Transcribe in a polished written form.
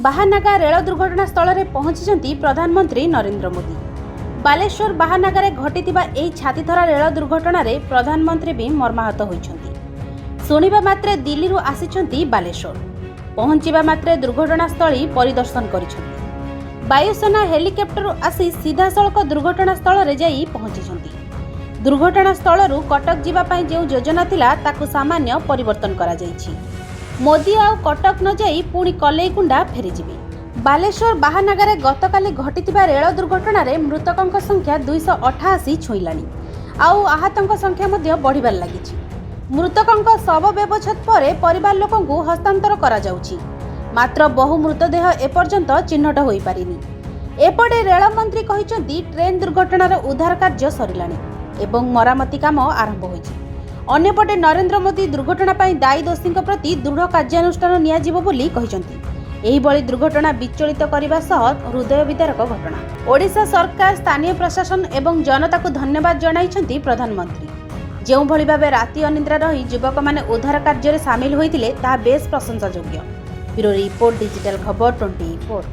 ବାହାନାଗା ରେଳ ଦୁର୍ଘଟଣା ସ୍ଥଳରେ ପହଞ୍ଚିଛନ୍ତି ପ୍ରଧାନମନ୍ତ୍ରୀ ନରେନ୍ଦ୍ର ମୋଦି। ବାଲେଶ୍ୱର ବାହାନାଗାରେ ଘଟିଥିବା ଏହି ଛାତିଥରା ରେଳ ଦୁର୍ଘଟଣାରେ ପ୍ରଧାନମନ୍ତ୍ରୀ ବି ମର୍ମାହତ ହୋଇଛନ୍ତି। ଶୁଣିବା ମାତ୍ରେ ଦିଲ୍ଲୀରୁ ଆସିଛନ୍ତି ବାଲେଶ୍ୱର। ପହଞ୍ଚିବା ମାତ୍ରେ ଦୁର୍ଘଟଣାସ୍ଥଳୀ ପରିଦର୍ଶନ କରିଛନ୍ତି। ବାୟୁସେନା ହେଲିକପ୍ଟରରୁ ଆସି ସିଧାସଳଖ ଦୁର୍ଘଟଣାସ୍ଥଳରେ ଯାଇ ପହଞ୍ଚିଛନ୍ତି। ଦୁର୍ଘଟଣାସ୍ଥଳରୁ କଟକ ଯିବା ପାଇଁ ଯେଉଁ ଯୋଜନା ଥିଲା, ତାକୁ ସାମାନ୍ୟ ପରିବର୍ତ୍ତନ କରାଯାଇଛି। ମୋଦି ଆଉ କଟକ ନ ଯାଇ ପୁଣି କଲେଇକୁଣ୍ଡା ଫେରିଯିବେ। ବାଲେଶ୍ୱର ବାହାନାଗାରେ ଗତକାଲି ଘଟିଥିବା ରେଳ ଦୁର୍ଘଟଣାରେ ମୃତକଙ୍କ ସଂଖ୍ୟା 288 ଛୁଇଁଲାଣି, ଆଉ ଆହତଙ୍କ ସଂଖ୍ୟା ମଧ୍ୟ ବଢ଼ିବାରେ ଲାଗିଛି। ମୃତକଙ୍କ ଶବ ବ୍ୟବଚ୍ଛେଦ ପରେ ପରିବାର ଲୋକଙ୍କୁ ହସ୍ତାନ୍ତର କରାଯାଉଛି। ମାତ୍ର ବହୁ ମୃତଦେହ ଏପର୍ଯ୍ୟନ୍ତ ଚିହ୍ନଟ ହୋଇପାରିନି। ଏପଟେ ରେଳମନ୍ତ୍ରୀ କହିଛନ୍ତି, ଟ୍ରେନ୍ ଦୁର୍ଘଟଣାର ଉଦ୍ଧାର କାର୍ଯ୍ୟ ସରିଲାଣି ଏବଂ ମରାମତି କାମ ଆରମ୍ଭ ହୋଇଛି। ଅନ୍ୟପଟେ ନରେନ୍ଦ୍ର ମୋଦି ଦୁର୍ଘଟଣା ପାଇଁ ଦାୟୀ ଦୋଷୀଙ୍କ ପ୍ରତି ଦୃଢ଼ କାର୍ଯ୍ୟାନୁଷ୍ଠାନ ନିଆଯିବ ବୋଲି କହିଛନ୍ତି। ଏହିଭଳି ଦୁର୍ଘଟଣା ବିଚଳିତ କରିବା ସହ ହୃଦୟ ବିଦାରକ ଘଟଣା। ଓଡ଼ିଶା ସରକାର, ସ୍ଥାନୀୟ ପ୍ରଶାସନ ଏବଂ ଜନତାକୁ ଧନ୍ୟବାଦ ଜଣାଇଛନ୍ତି ପ୍ରଧାନମନ୍ତ୍ରୀ। ଯେଉଁଭଳି ଭାବେ ରାତି ଅନିଦ୍ରା ରହି ଯୁବକମାନେ ଉଦ୍ଧାର କାର୍ଯ୍ୟରେ ସାମିଲ ହୋଇଥିଲେ, ତାହା ବେଶ୍ ପ୍ରଶଂସାଯୋଗ୍ୟ। ବ୍ୟୁରୋ ରିପୋର୍ଟ, ଡିଜିଟାଲ ଖବର 24।